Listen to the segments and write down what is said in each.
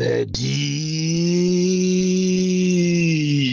The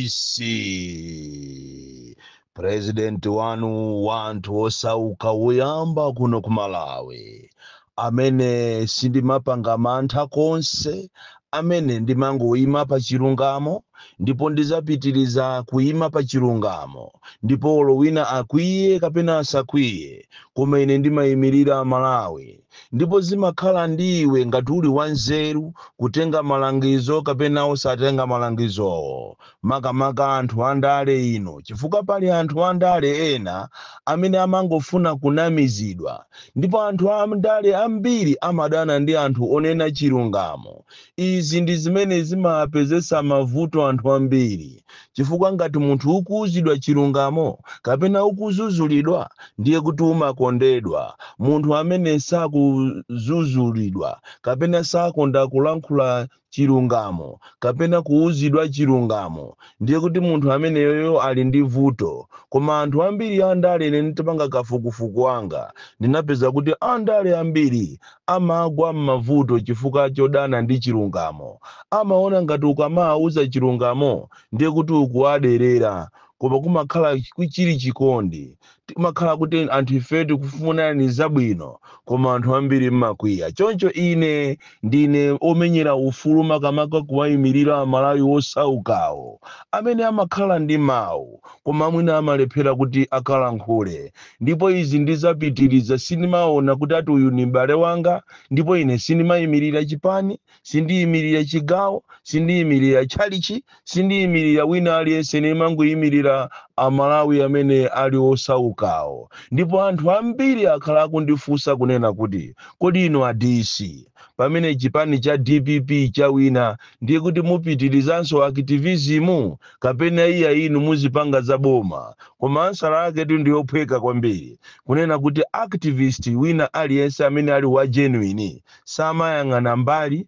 DC, president wanu wa anthu osauka woyamba kuno ku Malawi, amene sindimapanga mantha konse, amene ndimangoyima pa chilungamo, ndipo ndizapitiriza kuyima pa chilungamo, ndipo olo wina akwiye kapena asakwiye, koma ine ndimayimirira Malawi. Ndipo zimakhala ndiwe ngati uli wanzeru kutenga malangizo kapena osatenga malangizowo, makamaka anthu andale ino, chifukwa pali anthu andale ena amene amangofuna kunamizidwa, ndipo anthu andale ambiri amadana ndi anthu onena chilungamo. Izi ndi zimene zimapezesa mavuto anthu ambiri, chifukwa ngati munthu ukuwuzidwa chilungamo kapena ukuzuzulidwa, ndiye kuti umakondedwa. Munthu amene sakuzuzulidwa kapena sakonda kulankhula chilungamo kapena kuwuzidwa chilungamo, ndiye kuti munthu ameneyoyo ali ndi vuto. Koma anthu ambiri andale, ine nditapanga kafukufuku wanga, ndinapeza kuti andale ambiri amagwa m'mavuto chifukwa chodana ndi chilungamo. Amaona ngati ukamawuza chilungamo ndiye kuti ukuwaderera, koma kumakhala chili chikondi, timakhala kuti anthu ife tikufunani zabwino, koma anthu ambiri mmakwiya. Choncho ine ndine omenyera ufulu, makamaka kuwayimirira Amalawi osaukawo amene amakhala ndi mawu koma mwina amalephera kuti akalankhule. Ndipo izi ndizapitiriza. Sindimaona kuti ati uyu ni m'bale wanga, ndipo ine sindimayimirira chipani, sindiyimirira chigawo, sindiyimirira tchalichi, sindiyimirira wina aliyense. Ndimangoyimirira Amalawi amene ali osaukawo. Ndipo anthu ambiri akhala akundifunsa kunena kuti, kodi inu a DC, pamene chipani cha DPP chawina, ndiye kuti mupitirizanso activism kapena iya inu muzipanga za boma? Koma answer yake tu ndiyophweka kwambiri, kunena kuti activist wina aliyense amene ali wa genuine samayang'ana mbali,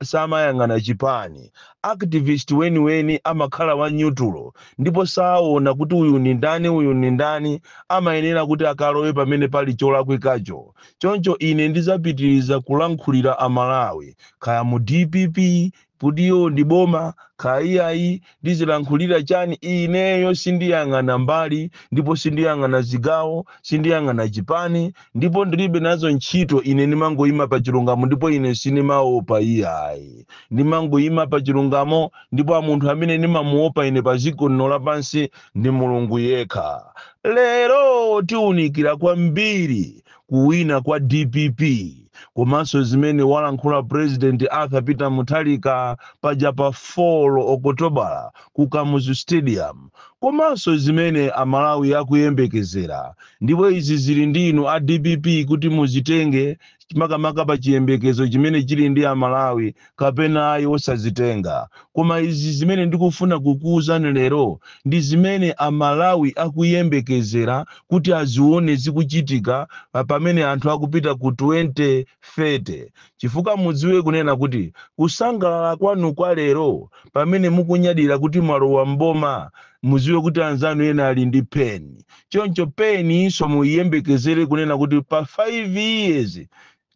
samayang'ana chipani. Activist weniweni amakhala wa neutral, ndipo saona kuti uyu ni ndani, uyu ni ndani. Amayenera kuti akalowe pamene pali cholakwikacho. Choncho ine ndizapitiriza kulankhulira Amalawi, kaya mu DPP kutiyo ndi boma, kaya iyayi, ndizilankhulira chani. Ineyo sindiyang'ana mbali, ndipo sindiyang'ana zigawo, sindiyang'ana chipani, ndipo ndilibe nazo ntchito. Ine ndimangoyima pa chilungamo, ndipo ine sindimaopa iyayi. Ndimangoyima pa chilungamo, ndipo munthu amene ndimamuopa ine pa dziko lino lapansi ndi Mulungu yekha. Lero tiwunikira kwambiri kuwina kwa DPP, komanso zimene walankhula President Arthur Peter Mutharika paja pa 4 Okotobala ku Kamuzu Stadium, komanso zimene Amalawi akuyembekezera. Ndipo izi zili ndinu a DPP kuti muzitenge, makamaka pa chiyembekezo chimene chili ndi Amalawi, kapena ayi osazitenga. Koma izi zimene ndikufuna kukuwuzani lero ndi zimene Amalawi akuyembekezera kuti azione zikuchitika pamene anthu akupita ku 2030, chifukwa mudziwe kunena kuti kusangalala kwanu kwa lero, pamene mukunyadira kuti mwalowa mboma, mudziwe kuti anzanu ena ali ndi pain. Choncho pain inso muyiyembekezere kunena kuti pa 5 years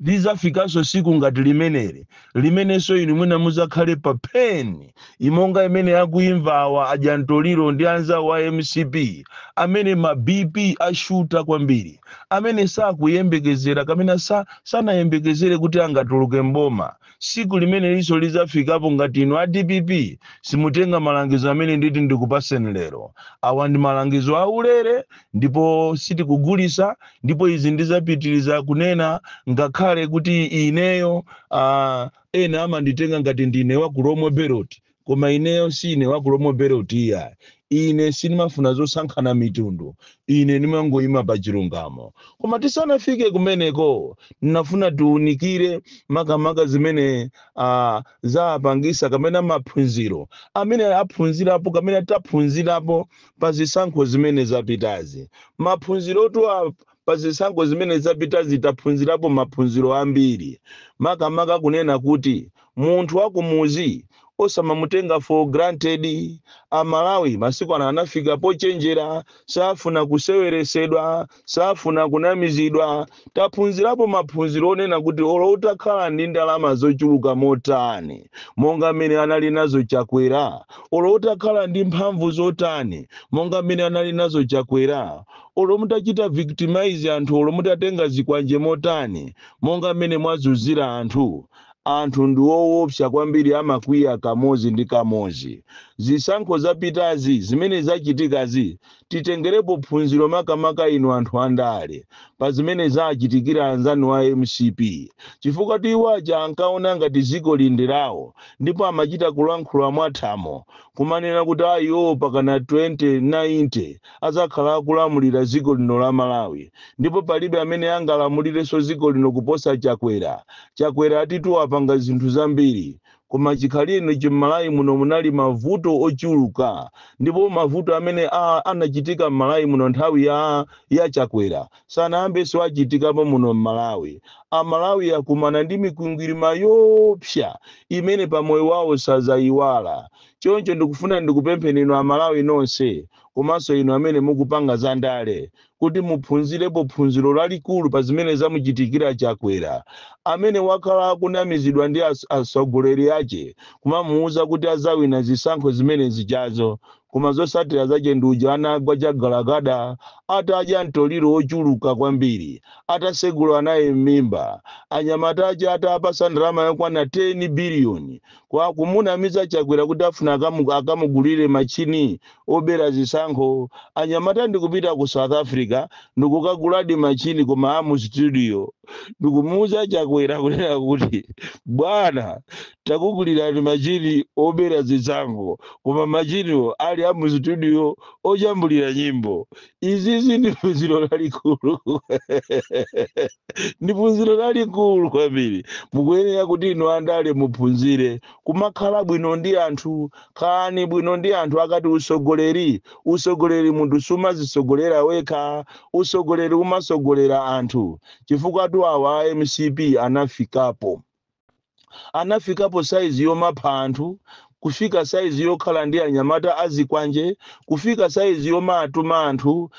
lizafikanso siku ngati limeneli, limenenso inu mwina muzakhale pa pain imonga imene akuimvawa ajantoliro ndi anzawo a MCP, amene ma BP ashuta kwambiri, amene sakuyembekezera kapena sanayembekezere kuti angatuluke mboma. Siku limene liso lizafikapo ngati inu a DPP simutenga malangizo amene nditi ndikupaseni lero. Awa ndi malangizo aulere, ndipo sitikugulisa. Ndipo izi ndizapitiriza kunena ngakhale kuti ineyo ena amanditenga ngati ndine wa ku Lomwe Belt, koma ineyo sine wa ku Lomwe Belt iya. Ine sindimafuna zosankhana mitundu, ine ndimangoyima pa chilungamo. Koma tisanafike kumeneko, ndinafuna tiunikire makamaka zimene zapangisa kapena maphunziro amene aphunzirapo kapena taphunzirapo pa zisankho zimene zapitazi. Maphunzirotu pa zisankho zimene zapitazi taphunzirapo maphunziro ambiri, makamaka kunena kuti munthu wakumuzi Osamamutenga for granted. Amalawi masiku ano anafika pochenjera, safuna kuseweresedwa, safuna kunamizidwa. Taphunzirapo maphunziro onena kuti olo utakhala ndi ndalama zochuluka motani, monga mmene anali nazo Chakwera, olo utakhala ndi mphamvu zotani, monga mmene anali nazo Chakwera, olo mutachita victimize anthu, olo mutatenga zikwanje motani, monga mmene mwazunzira anthu, anthu ndi woopsa kwambiri, amakwiya kamodzi ndi kamodzi. Zisankho zapitazi, zimene zachitikazi, titengerepo phunziro, makamaka inu anthu andale, pa zimene zachitikira anzanu a MCP, chifukwa iwo aja ankaona ngati dziko lindi lawo, ndipo amachita kulankhula mwathamo kumanena kuti ayiwo pakana 2090 azakhala akulamulira dziko lino la Malawi, ndipo palibe amene angalamulirenso dziko lino kuposa Chakwera. Chakwera atitu wapanga zinthu zambiri, koma chikhalire chim'Malawi muno munali mavuto ochuluka, ndipo mavuto amene anachitika m'Malawi muno nthawi ya Chakwera sanayambenso achitikapo muno m'Malawi. Amalawi akumana ndi mikwingwirima yoopsa imene pamoyo wawo sazayiwala. Choncho ndikufuna ndikupempheni inu Amalawi nonse, komanso inu amene mukupanga za ndale, kuti muphunzirepo phunziro lalikulu pa zimene zamuchitikira Chakwera, amene wakhala akunamizidwa ndi atsogoleri ache, kumamuwuza kuti azawina zisankho zimene zijazo, koma zotsatira zache ndi uja anagwa chagalagada, atadya mtoliro wochuluka kwambiri, atasegula naye m'mimba, anyamata ache atapasa ndalama yokwana 10 biliyoni kwa kumunamiza Chakwera kuti afuna akamugulire machini obera zisankho. Anyamata ndikupita ku South Africa ndikukaguladi machini, koma amu studio, ndikumuuza Chakwera kunena kuti, "Bwana, takugulirani machini obera zisankho, koma machiniwo ali amu studio ojambulira nyimbo." Izizi ndi phunziro lalikulu, ndi phunziro lalikulu kwambiri. Mukuyenera kuti inu andale muphunzire kumakhala bwino ndi anthu. Khalani bwino ndi anthu. Akati usogoleri, usogoleri munthu sumazisogolera wekha, usogoleri umasogolera anthu, chifukwa tu awa a MCP anafikapo saizi yomapha anthu, kufika saizi yokhala ndi anyamata azikwanje, kufika saizi yomatuma anthu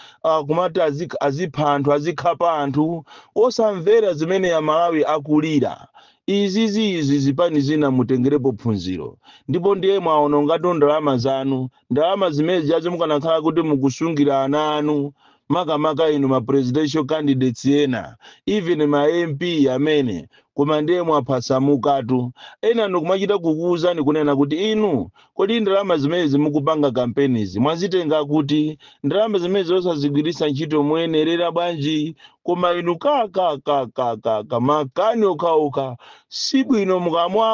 kumati azipha anthu, azikhapa anthu, osamvera zimene Amalawi akulira. Izizi, izi zipani zina mutengerepo phunziro. Ndipo ndiye mwaonongatu ndalama zanu, ndalama zimene zijazo mukanakhala kuti mukusungira ana anu, makamaka inu ma presidential candidates ena, even ma MP amene, koma ndiye mwaphasamukatu. Ena ndikumachita kukuwuzani kunena kuti, inu, kodi ndalama zimene mukupanga kampenizi mwazitenga kuti? Ndalama zimene zosazigwiritsa ntchito moyenerera bwanji? Koma inu kakakakakaka, makani okhaokha. Sibwino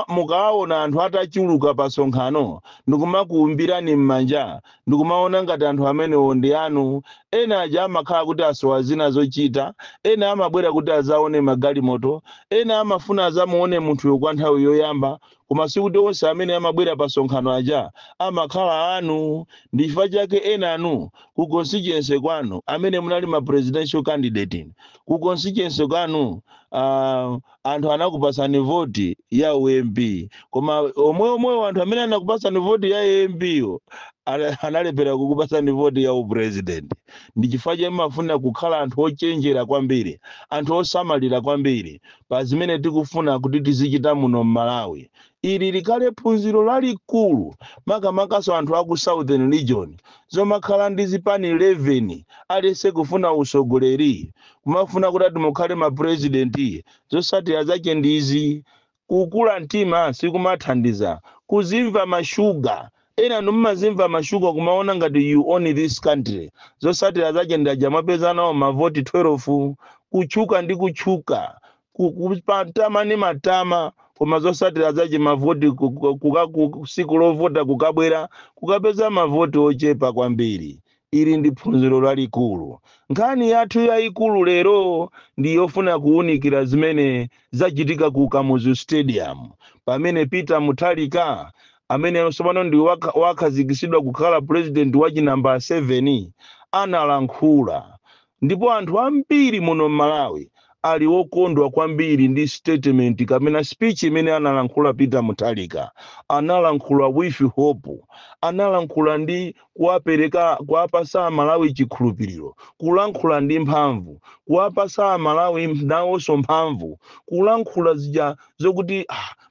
mukaona anthu atachuluka pa sonkhano ndikumakuumbirani m'manja, ndikumaona ngati anthu amenewo ndi anu. Ena aja amakhala kuti asowa zina zochita, ena amabwera kuti azaone magalimoto, ena amafuna azamuone munthuyo kwa nthawi yoyamba, koma sikuti onse amene amabwera pa sonkhano aja amakhala anu. Ndi chifukwa chake ena anu ku constituency kwanu, amene munali ma presidential candidate, ku constituency kwanu anthu anakupasani voti ya uMP, koma omwe omwewo anthu amene anakupasani voti ya MP yo analepera kukupasani voti ya upresident. Ndi chifukwa chake mafuna kukhala anthu ochenjera kwambiri, anthu osamalira kwambiri pa zimene tikufuna kuti tizichita muno m'Malawi. Ili likhale phunziro lalikulu, makamakaso anthu aku Southern Region, zomakhala ndi zipani 11, alese kufuna usogoleri, kumafuna kuti ati mukhale mapresidenti. Zotsatira zake ndizi. Kukula mtima sikumathandiza, kuzimva mashuga. Ena numazimva mashuga, kumaona ngati you own this country. Zotsatira zake ndaja mwapeza nawo mavoti 12, kutchuka ndi kutchuka, kupatama ndi matama, koma zotsatira zake mavoti siku lovota kukabwera kukapeza mavoti ochepa kwambiri. Ili ndi phunziro lalikulu. Nkhani yathu yayikulu lero ndi yofuna kuwunikira zimene zachitika ku Kamuzu Stadium, pamene Peter Mutharika, amene tsopano ndi wakhazikitsidwa kukhala president wa chinamba 7, analankhula, ndipo anthu ambiri muno m'Malawi Ali wokondwa kwambiri ndi statement kapena speech imene analankhula Peter Mutharika. Analankhula with hope, analankhula ndi kuwapereka, kuwapasa Amalawi chikhulupiriro, kulankhula ndi mphamvu, kuwapasa Amalawi nawonso mphamvu, kulankhula zija zokuti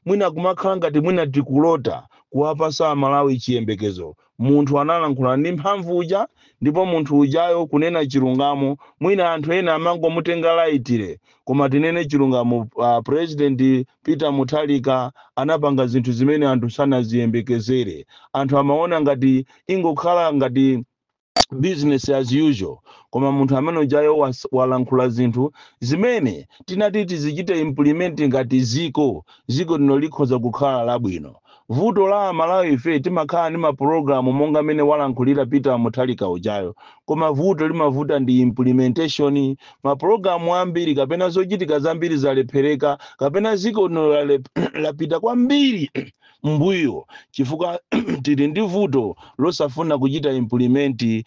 mwina kumakhala ngati mwina tikulota, kuwapasa Amalawi chiyembekezo. Munthu analankhula ndi mphamvu uja, ndipo munthu ujayo kunena chilungamo, mwina anthu ena amangomutenga lightly, koma tinene chilungamo, President Peter Mutharika anapanga zinthu zimene anthu sanaziyembekezere. Anthu amaona ngati ingokhala ngati business as usual, koma munthu amene ujayo walankhula zinthu zimene tinati tizichite implement ngati ziko, ziko lino likhoza kukhala labwino. Vuto la Amalawi, ife timakhala ndi mapulogalamu monga amene walankhulira Peter Mutharika ujayo, koma vuto limavuta ndi implementation. Mapulogalamu ambiri kapena zochitika zambiri zalephereka, kapena ziko lino lapita kwambiri mbuyo chifukwa tili ndi vuto losafuna kuchita implement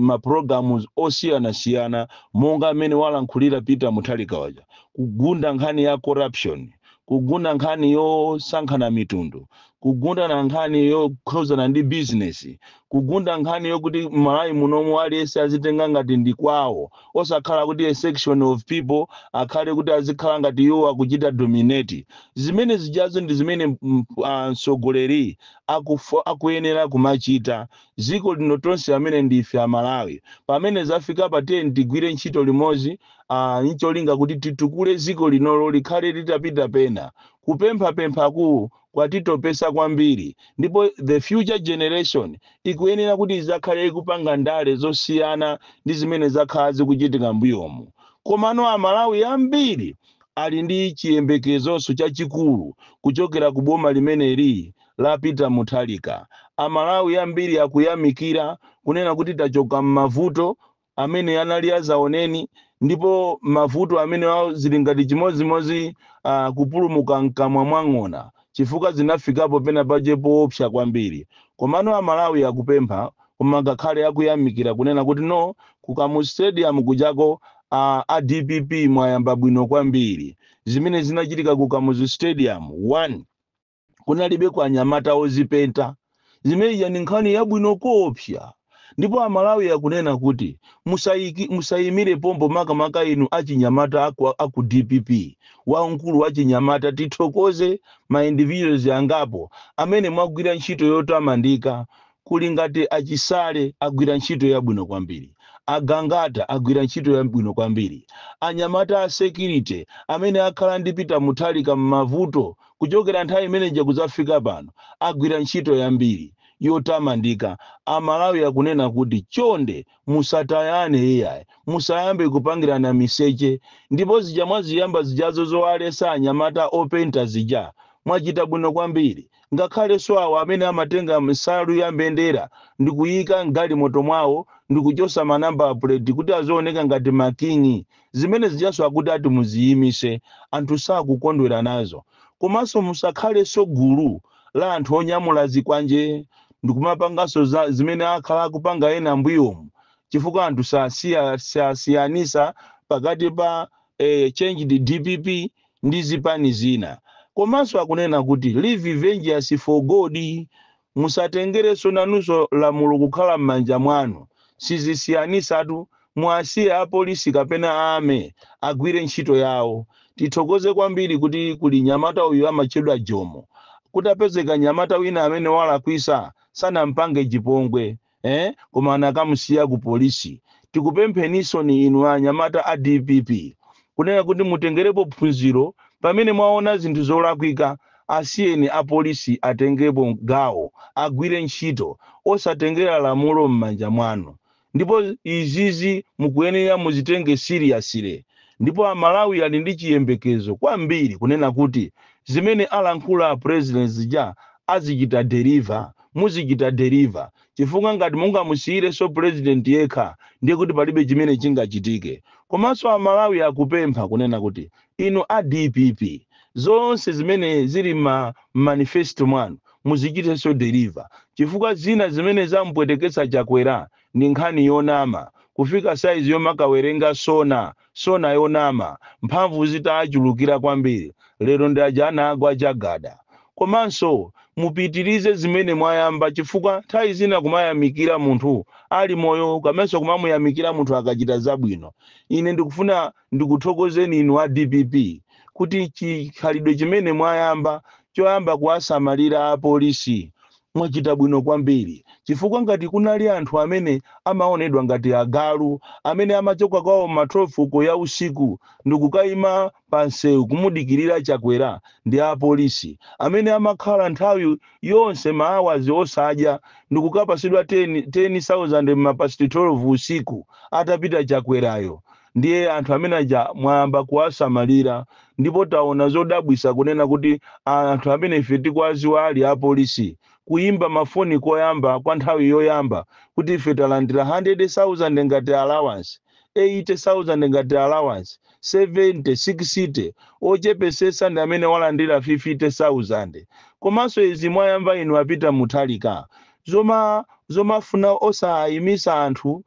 mapulogalamu osiyanasiyana monga amene walankhulira Peter Mutharika waja, kugunda nkhani ya corruption, kugunda nkhani yosankhana mitundu, kugunda na nkhani yokhuzana ndi business, kugunda nkhani yokuti Malawi munomu aliyense azitenga ngati ndi kwawo, osakhala kuti a section of people akhale kuti azikhala ngati iwo akuchita dominate. Zimene zijazo ndi zimene mtsogoleri akuyenera kumachita. Dziko lino tonse amene ndife Amalawi, pamene zafika pa 10, tigwire ntchito limodzi ncholinga kuti titukule dziko linolo likhale litapita pena. Kupemphapemphaku kwatitopesa kwambiri, ndipo the future generation ikuyenera kuti izakhale ikupanga ndale zosiyana ndi zimene zakhala zikuchitika mbuyomu. Komano Amalawi ambiri ali ndi chiyembekezonso chachikulu kuchokera ku boma limeneli la Peter Mutharika. Amalawi ambiri akuyamikira kunena kuti tachoka m'mavuto amene anali azaoneni, ndipo mavuto amene awo zili ngati chimodzimodzi kupulumuka mkamwa mwa ng'ona, chifukwa zinafikapo pena pache poopsa kwambiri. Komano Amalawi akupempha, koma ngakhale akuyamikira kunena kuti no, ku Kamuzu Stadium kujako, a DPP mwayamba bwino kwambiri. Zimene zinachitika ku Kamuzu Stadium, one, kunalibe kwa anyamata ozipenta. Zimeneyi ndi nkhani yabwino koopsa, ndipo Amalawi akunena kuti musayimire pompo, makamaka inu achinyamata aku DPP, wamkulu wachinyamata. Tithokoze ma individuals angapo amene mwagwira ntchito yotamandika. Kuli ngati Achisale agwira ntchito yabwino kwambiri, Agangata agwira ntchito yabwino kwambiri, anyamata a security amene akhala ndi Peter Mutharika m'mavuto kuchokera nthawi imeneja kudzafika pano agwira ntchito yambiri yotamandika. Amalawi akunena kuti chonde musatayane iyayi, musayambe kupangirana miseche, ndipo zija mwaziyamba zijazo zowalesa anyamata openta zija mwachita bwino kwambiri. Ngakhalenso awo amene amatenga nsalu ya mbendera ndi kuyika mgalimoto mwawo ndi kuchosa ma number plate kuti azioneka ngati makingi, zimene zijaso akuti ati muziyimise, anthu sakukondwera nazo. Komanso musakhalenso gulu la anthu onyamula zikwanje ndikumapanganso zimene akhala akupanga ena mbuyomu, chifukwa anthu sasiyanisa pakati pa changed DPP ndi zipani zina. Komanso akunena kuti leave vengeance for God, musatengerenso nanunso lamulo kukhala m'manja mwanu. Sizisiyanisatu, mwasiye apolisi kapena ame agwire ntchito yawo. Tithokoze kwambiri kuti kuli nyamata uyu amatchedwa Jomo, kuti apezeka nyamata wina amene walakwisa, sanampange chipongwe, Koma anakamusiya ku polisi. Tikupempheninso ni inu anyamata a DPP kunena kuti mutengerepo phunziro. Pamene mwaona zinthu zolakwika, asiyeni apolisi atengepo gawo, agwire ntchito, osatengera lamulo m'manja mwanu. Ndipo izizi mukuyenera muzitenge seriously. Ndipo Amalawi ali ndi chiyembekezo kwambiri kunena kuti zimene alankhula a president zija azichita deliver, muzichita deliver, chifukwa ngati mungamusiyirenso president yekha, ndiye kuti palibe chimene chingachitike. Komanso Amalawi akupempha kunena kuti inu a DPP, zonse zimene zili ma manifesto mwanu muzichitenso deliver, chifukwa zina zimene zampweteketsa Chakwera ndi nkhani yonama. Kufika saizi yomakawerenga sona sona yonama, mphamvu zitachulukira kwambiri, lero ndi aja anagwa chagada. Komanso mupitirize zimene mwayamba, chifukwa nthawi zina kumayamikira munthu ali moyo komanso kumamuyamikira munthu akachita zabwino. Ine ndikufuna ndikuthokozeni inu a DPP kuti chikhalidwe chimene mwayamba choyamba kuwasamalira apolisi, mwachita bwino kwambiri, chifukwa ngati kunali anthu amene amaonedwa ngati agalu amene amachoka kwawo ma 12 ya usiku ndikukayima pa msewu kumudikirira Chakwera, ndi apolisi amene amakhala nthawi yonse ma hours osadya ndikukapasidwa 10 10,000 ma past 12 usiku atapita Chakwerayo. Ndiye anthu amene aja mwayamba kuwasamalira, ndipo taona zodabwisa kunena kuti anthu amene ife tikwaziwa ali apolisi kuyimba mafoni koyamba kwa nthawi yoyamba kuti ife talandira 100,000 ngati allowance, 80,000 ngati allowance, 70, 60, ochepesesa ndi amene walandira 50,000. Komanso izi mwayamba inu apita Muthalika zomafuna osayimisa anthu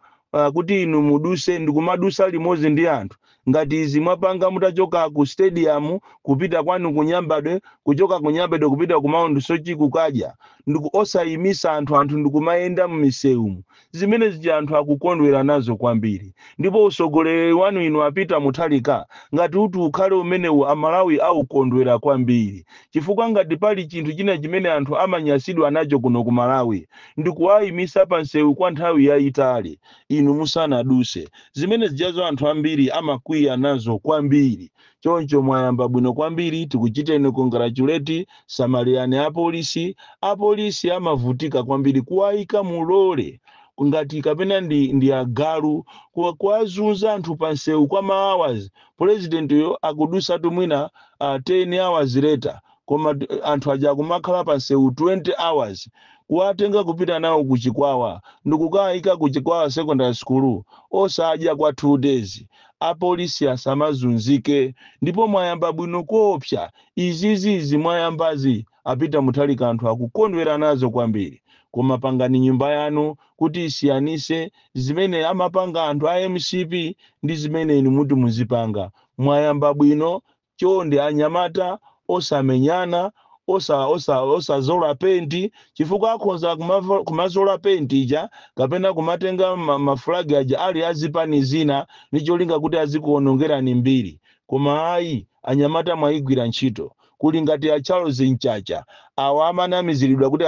kuti inu muduse ndikumadusa limodzi ndi anthu, ngati izi mwapanga mutachoka ku stadium kupita kwanu ku Nyambadwe, kuchoka ku Nyambadwe kupita ku Mount Soche kukadya, ndiku osayimisa anthu, anthu ndikumayenda m'misewumu, zimene zija anthu akukondwera nazo kwambiri. Ndipo usogoleri wanu inu apita Muthalika ngati uti ukhale umenewu, Amalawi aukondwera kwambiri, chifukwa ngati pali chinthu china chimene anthu amanyasidwa nacho kuno ku Malawi ndikuwayimisa pa msewu kwa nthawi yayitali inu musanaduse. Zimene zijazo anthu ambiri amakwiya nazo kwambiri. Choncho mwayamba bwino kwambiri, tikuchiteni congratulate. Samalirani apolisi. Apolisi amavutika kwambiri, kuwayika mulole ngati kapena ndi agalu, kuwazunza anthu pa msewu kwa ma hours. President yo akudusatu mwina 10 hours later, koma anthu aja akumakhala pa msewu 20 hours, kuwatenga kupita nawo kuchikwawa ndikukayika kuchikwawa Secondary School osadya kwa 2 days. Apolisi asamazunzike, ndipo mwayamba bwino koopsa. Izizizi mwayambazi apita Muthalika anthu akukondwera nazo kwambiri. Koma pangani nyumba yanu kuti isiyanise zimene amapanga anthu a MCP ndi zimene inu muti muzipanga. Mwayamba bwino. Chonde anyamata, osamenyana, osazola penti, chifukwa akhoza kumazola penti ija kapena kumatenga mafulagi aja ali azipani zina ndi cholinga kuti azikuonongerani mbiri. Koma ayi, anyamata mwayigwira ntchito. Kuli ngati a Charles Mchacha awa amanamiziridwa kuti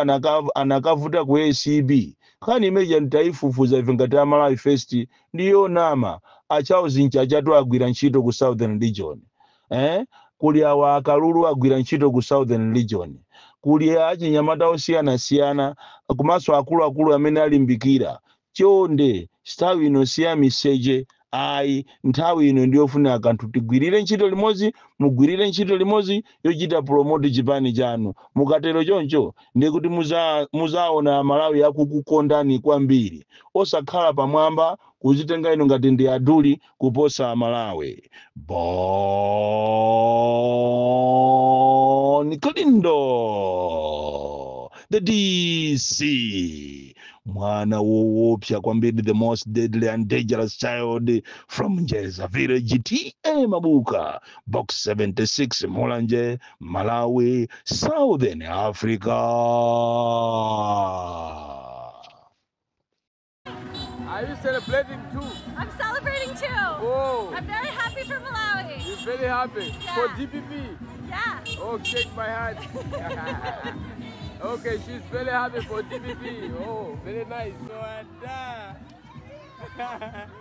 anakavuta ku ACB. Nkhani imeja nditayifufuza ife ngati Amalawi First, ndiyo nama. A Charles Mchacha tu agwira ntchito ku Southern Region, eh? Kuli awa akalulu agwira ntchito ku Southern Region. Kuli achinyamata osiyanasiyana komanso akuluakulu amene alimbikira. Chonde, nthawi ino siya miseche ayi. Nthawi ino ndiyofuna kanthu tigwirire ntchito limodzi, mugwirire ntchito limodzi yochita promote chipani chanu. Mukatero choncho ndiye kuti muzaona Malawi akukukondani kwambiri, osakhala pamwamba kuzitenga inu ngati ndi aduli kuposa Malawi. Bon Kalindo, the DC, mwana woopsa kwambiri, the most deadly and dangerous child from Njeza Village, TA Mabuka, Box 76, Mulanje, Malawi, Southern Africa. Are you celebrating too? I'm celebrating too. Oh, I'm very happy for Malawi. You're very happy. Yeah. For DPP? Yeah. Oh, shake my hand. Okay, she's very happy for DPP. Oh, very nice. So, and,